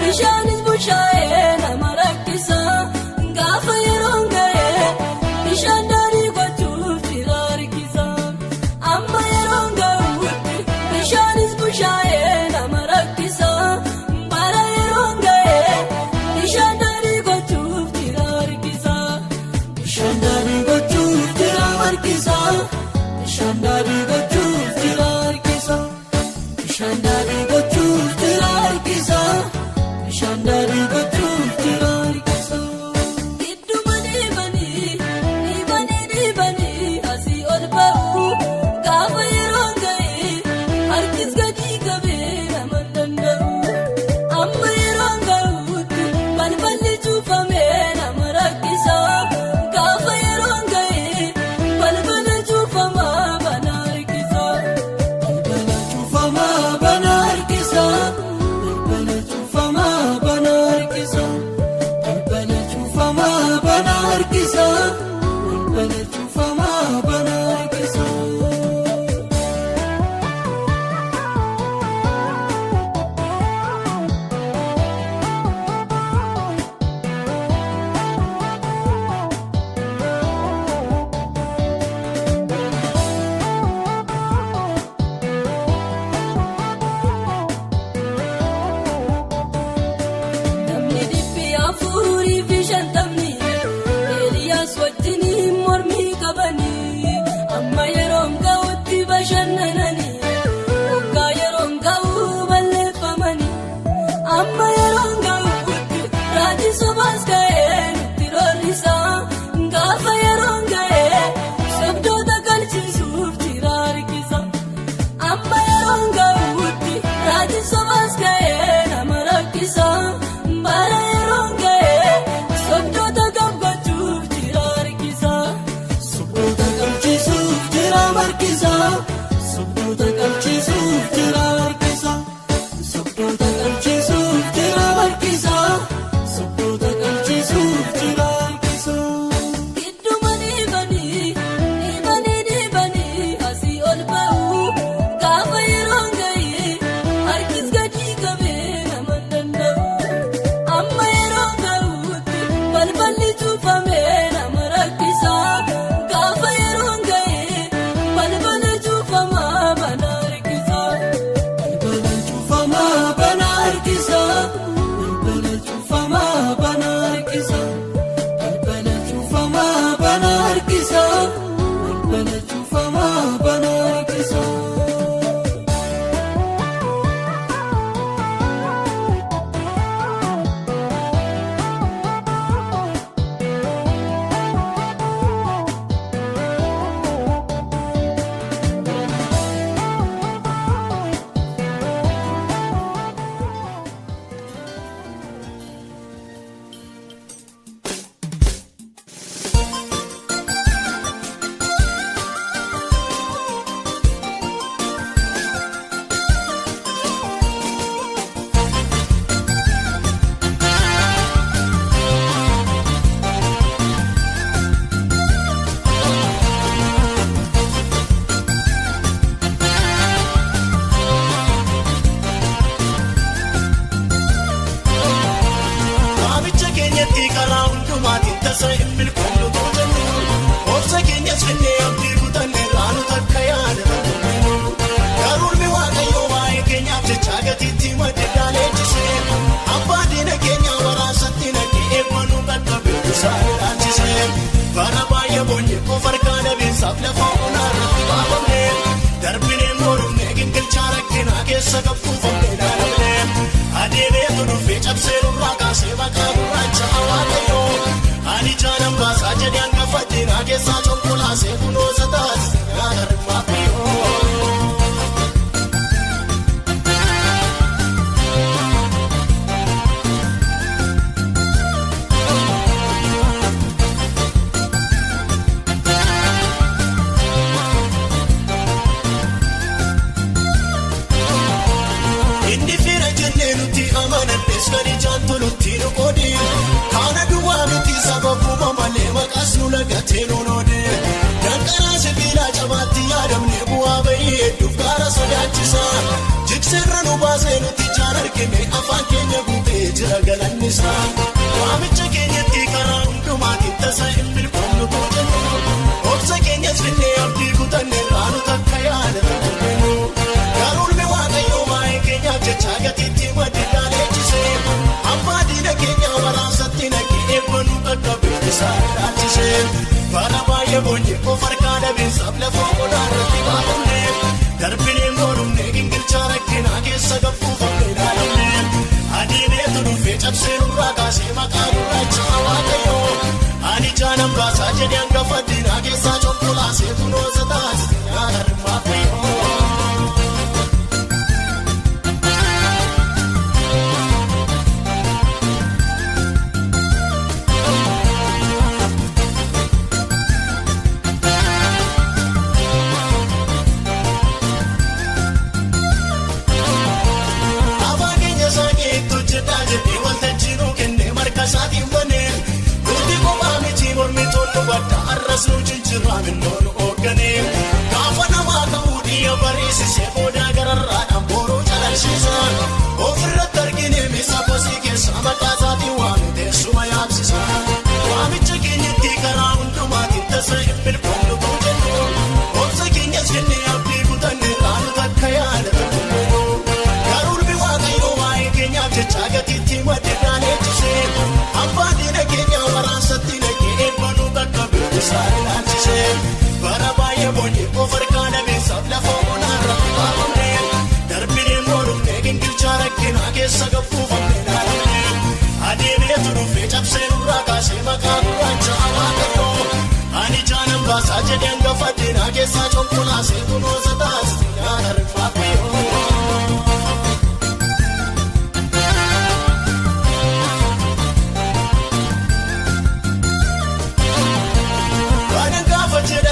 Bishaanis bushaayee nama rakkisa. Gaafa yeroon ga'e bishaan daadhii gochuuf jira harkisa. Amma yeroon ga'utti bishaanis bushaayee nama rakkisa. Bara yeroon ga'e bishaan daadhii gochuuf jira harkisa. Bishaan daadhii gochuuf jira harkisa. Bishaan daadhii gochuuf jira harkisa. Bishaan daadhii gochuuf jira harkisa. Bishaan daadhii gochuuf jira harkisa. Gidduma dhiibanii dhiibanii dhiibanii asii ol ba'u. Gaafa yeroon ga'e harkis gadi qabee nama hin danda'u. Amma yeroon ga'utti balballi cufamee nama rakkisa. Gaafa yeroon ga'e balbala cufamaa bana harkisa. Balbala cufamaa bana harkisa. Balbala cufamaa bana harkisa. Balbala cufamaa bana harkisa. Balbala cufamaa bana harkisa. Namni 450 Eeliyaas wajjin mormii qabanii amma yeroon ga'utti bashannananii waggaa yeroon ga'u balleeffamanii amma yeroon ga'utti raajii sobaas ga'ee nutti roorrisa gaafa yeroon ga'e sobdoota galchisuuf jira harkisa. Amma yeroon ga'utti raajii sobaas ga'ee nama rakkisa. Bara yeroon ga'e sobdoota gammachuuf jira harkisa. Sobdoota qabchiisuuf jira harkisa. Sobdoota qabchiisuuf jira harkisa. Sobdoota qabchiisuuf jira harkisa. Sobdoota qabchiisuuf jira harkisa. Gidduma dhiibanii dhiibanii dhiibanii asii ol ba'u. Gaafa yeroon ga'e harkis gadi qabee nama hin danda'u. Amma yeroon ga'utti balballi cufamee nama rakkisa. Gaafa yeroon ga'e balbala cufamaa bana harkisa. Balbala cufamaa bana harkisa. Balbala cufamaa bana harkisa. Balbala cufamaa bana harkisa. Balbala cufamaa bana harkisa. Waamicha keenyatti karaa hundumaatiin tasa hin milkoomnu too jennu. Obsa keenyas finnee abdii kutanne raanu takka yaada tokko. Garuu ilmi Waaqayyoo waa'ee keenyaaf jecha gatiitti madda leenjise. Abbaa diina keenya waraasatti naqee eebbanuu qaqqabe isaa ilaalchise. Bara baay'ee boonye qofa harkaa dhabeessaaf lafa onaa irratti baafamne. Darbinee mormee gingilchaa rakkinaa keessa qabxuufamne ilaalamne. Adeemeetu dhufee cabsee nurraa kaasee maqaa gurraacha Waaqayyoo. Ani jaalan baasaa jedhee hangafa diinaa keessaa conkolaasee kunoosa taasise nyaata rimmaa biyyoo. Inni fira jennee nuti amanannes kan ijaan tolutti nu qoodi. Kana duwwaa miti sababuma malee maqaas nu lagatee nu noode. Danqaraa sibiilaa cabaatti yaadamne bu'aa bahii hedduuf gaara sodaachisa. Jiksirra nu baasee nuti ijaan argine afaan keenya guutee jira. baay'ee boonye of harkaa dhabeensaaf lafa onaa irratti baafamne darbinee moorumne gingilchaa rakkinaa keessa gabbuufamne ilaalamne adiineetu dhufee cabsee nurraa kaasee maqaa gurraacha waaqayyoo ani jaanan baasaa jedhee hangafa diinaa keessaa cokkolaasee kunuunsa taasise nyaata dhimmaa fayyoo. Gaafa namaa ta'uu dhiyya barreessisee booda gararraadhaan booroo calalchiisa. Ofirratti arginu miisa kosii keessa maqaa isaatiin waanu teessuma yaabsisa. Waamicha keenyatti karaa hundumaatiin tasa hin milkoomnu ta'u jennu. Obsa keenyas kennee abdii kutannee raanu takka yaada tokko. Garuu ilmi waaqayyoo waa'ee keenyaaf jecha gatiitti madda leenjisee. Abbaan diina keenya waraansatti naqee eebbanuu bakka bilbisaa ilaalchisee. Bara baay'ee boonye of harkaa dhabeessaaf lafa onaa irratti baafamne darbinee moorumne gingilchaa rakkinaa keessa gabbuufamne ilaalamne adeemeetu dhufee cabsee nurraa kaasee maqaa gurraacha waaqayyoo ani jaanan baasaa jedhee hangafa diinaa keessaa cokkolaasee kunuunsa taasise nyaata rifaa fayyoo.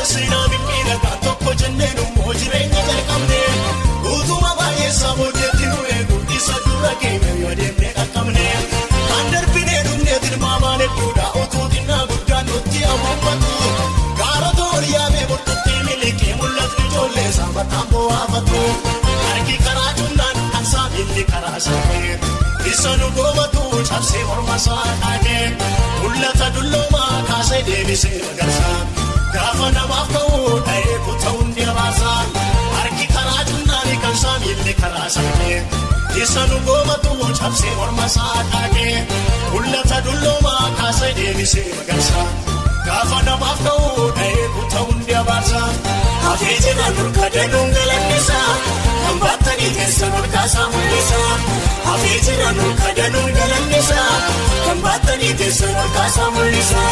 Seenaa mimmiidhagaa tokko jenneen immoo jireenya jalqabne utuma baay'ee sabooddeetti nu eegu isa dura keenya yoo deemnee qaqqabne kan darbinee dhumnee tilmaamaan hedduudha utuu xinnaa guddaan nutti hamuummatu gaarota ol yaabee burtutti miliqee mul'atni ijoollee isaa mataan bo'aafatu harki karaa cunnaan kan saamiilli karaa saaqee isa nu goomatu cabsee morma isaa dhaaqee mul'ata dulloomaa kaasee deebisee magarsa. Gaafa namaaf ta'uu dhahee kutaa hundi habaasa harki karaa cunnaanii kan saamiilli karaa saaqee isa nu goomatu cabsee morma isaa dhaaqee mul'ata dulloomaa kaasee deebisee magarsa. Gaafa namaaf ta'uu dhahee kutaa hundi habaasa hafee jira nurka danuun galannisa kan baattanii teessan ol kaasaa mul'isa hafee jira nurka danuun galannisa kan baattanii teessan ol kaasaa mul'isa.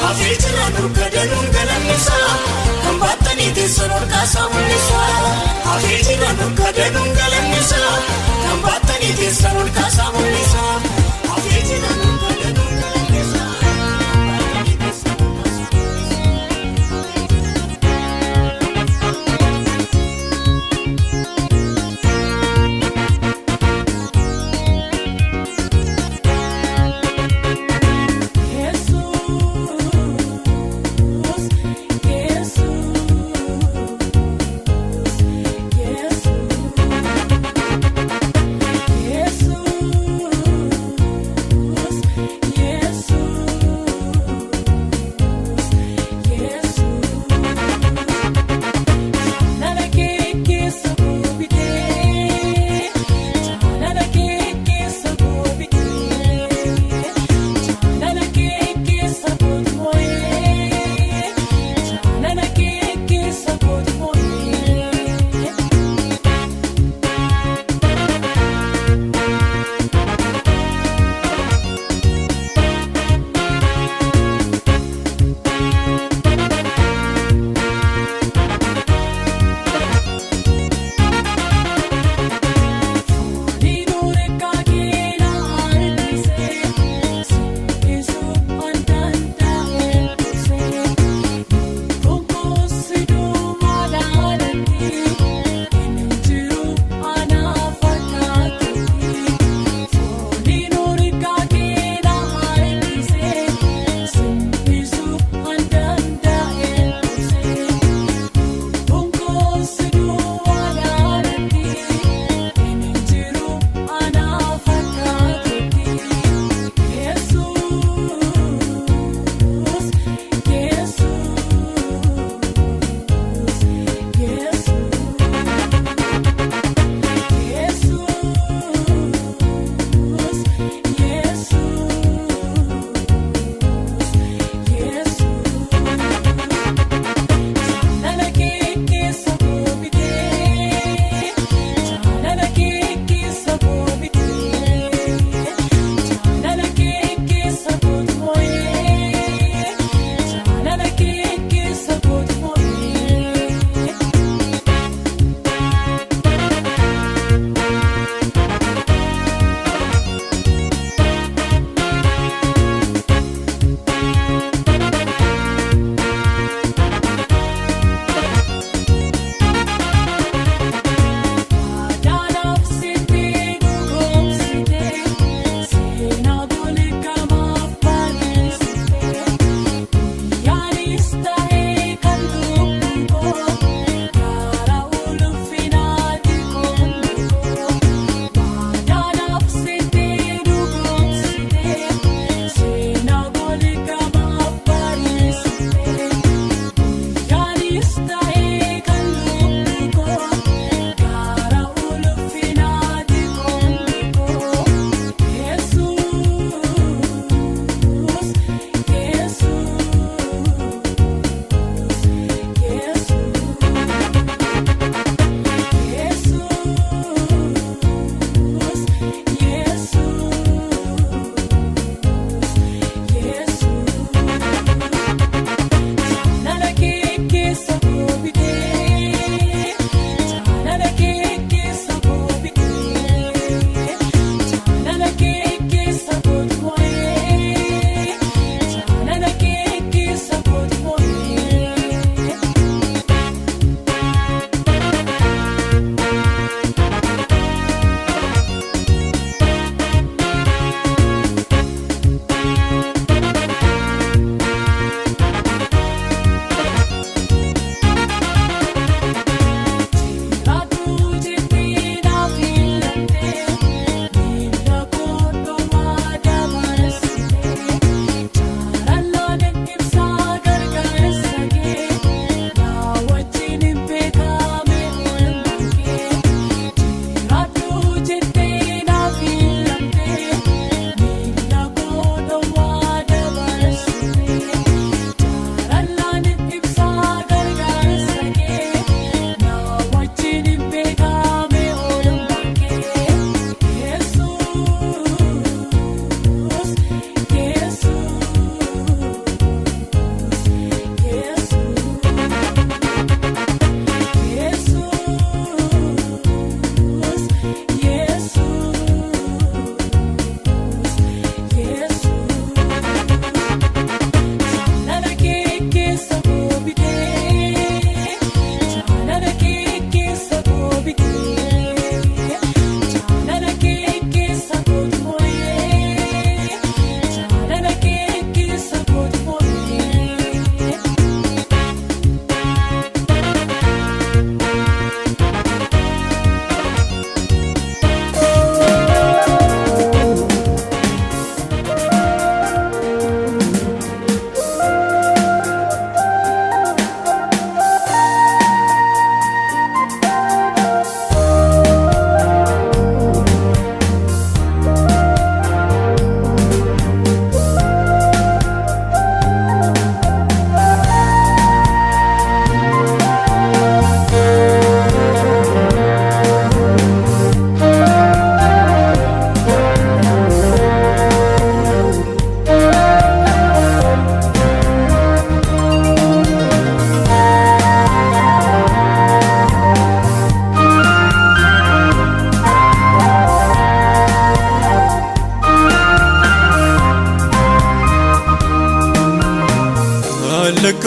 Hafee jira nurka danuun galannisa kan baattanii teessan ol kaasaa mul'isa. Hafee jira nurka danuun galannisa kan baattanii teessan ol kaasaa mul'isa. Hafee jira nurka danuun galannisa. Yesus, Yesus, Yesus.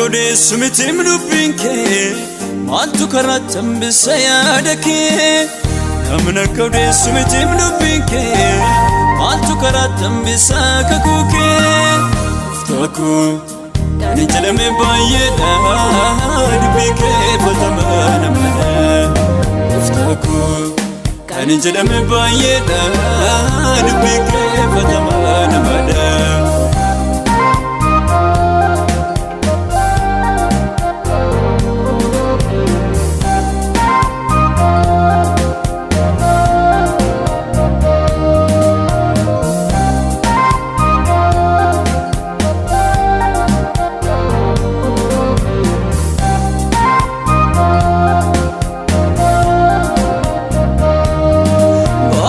akka odeessu mitiim dubbiin kee, maaltu karaatti hambisa yaada kee? Namni akka odeessu mitiim dubbiin kee, maaltu karaatti hambisa kakuu kee? Gooftaa koo, kan hin jedhame baay'eedha, dubbii kee fatamaa namadha. Gooftaa koo, kan hin jedhame baay'eedha, dubbii kee fatamaa namadha.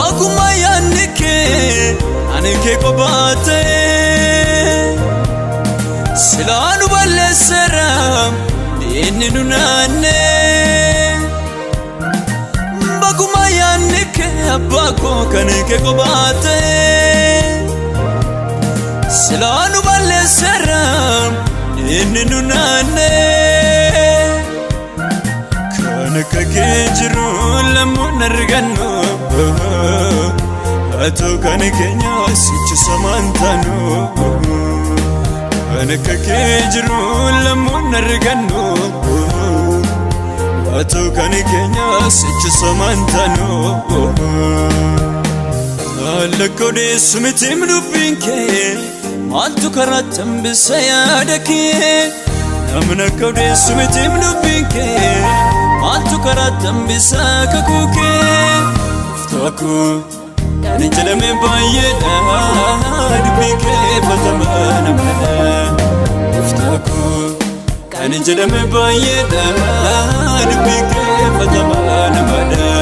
Akkuma yaadni kee ani kee kophaa ta'e, silaa nu balleesseera inni nu naanne. Akkuma yaadni kee abbaa koo kan kee kophaa ta'e, silaa nu balleesseera inni nu naanne. Kan akka kee jiru lammuun argannu, haa ta'u kan keenya sichi samaan taanu. Kan akka kee jiru lammuun argannu, haa ta'u kan keenya sichi samaan taanu. Akka odeessu mitiim dubbiin kee, maaltu karaatti hambisa yaada kee? Namni akka odeessu mitiim dubbiin kee, maaltu karaatti hambisa kakuu kee? Gooftaa koo, kan hin jedhame baay'eedha, dubbii kee fatamaa namadha. Gooftaa koo, kan hin jedhame baay'eedha, dubbii kee fatamaa namadha.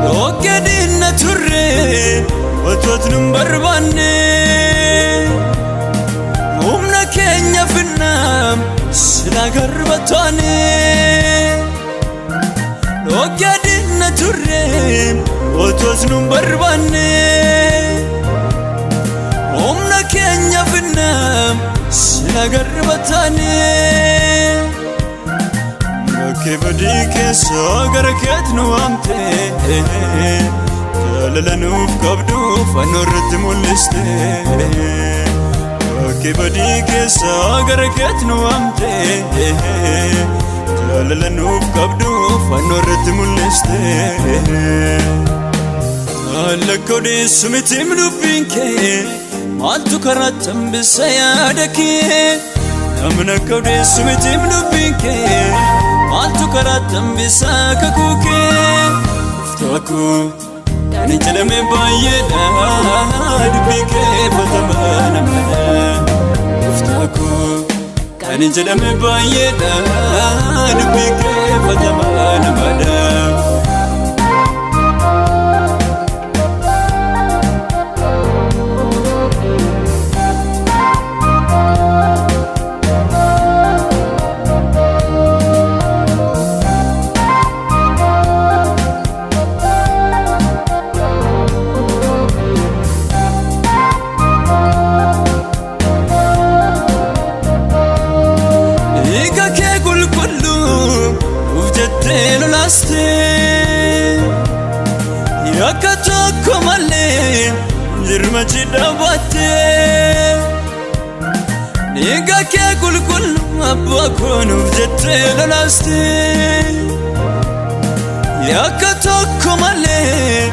Dhoqqee diinna turre wantoota nun barbaanne, humna keenya finnaam sila garba taane. Dhoqqee diinna turre wantoota nun barbaanne, humna keenya finnaam sila garba taane. Bakkee badii keessa gara keetti nu waamte, jaalala nuuf qabdu fannoo irratti mul'iste. Bakkee badii keessa gara keetti nu waamte, jaalala nuuf qabdu fannoo irratti mul'iste. Akka odeessu mitiim dubbiin kee, maaltu karaatti hambisa yaada kee? Namni akka odeessu mitiim dubbiin kee, maaltu karaatti hambisa kakuu kee? Gooftaa koo, kan hin jedhame baay'eedha, dubbii kee fatamaa namadha. Gooftaa koo, kan hin jedhame baay'eedha, dubbii kee fatamaa namadha. Dhiiga kee qulqulluu nuuf jettee lolaaste, yakka tokko malee jirma cidha baatte. Dhiiga kee qulqulluu abbaa koo nuuf jettee lolaaste, yakka tokko malee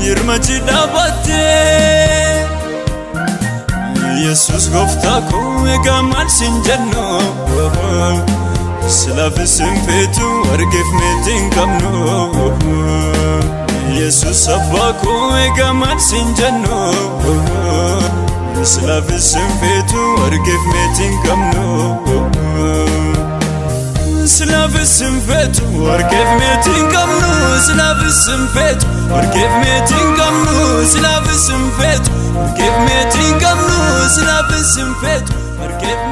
jirma cidha baatte. Yesus gooftaa koo, egaa maal siin jennu? Silaafis hin feetu argeef meetii hin qabnu. Yesus abbaa koo, egaa maal siin jennu? Silaafis hin feetu argeef meetii hin qabnu. Silaafis hin feetu argeef meetii hin qabnu. silaafis hin feetu. Warqeef meetii hin qabnu silaafis hin feetu. Warqeef meetii hin qabnu silaafis hin feetu. Warqeef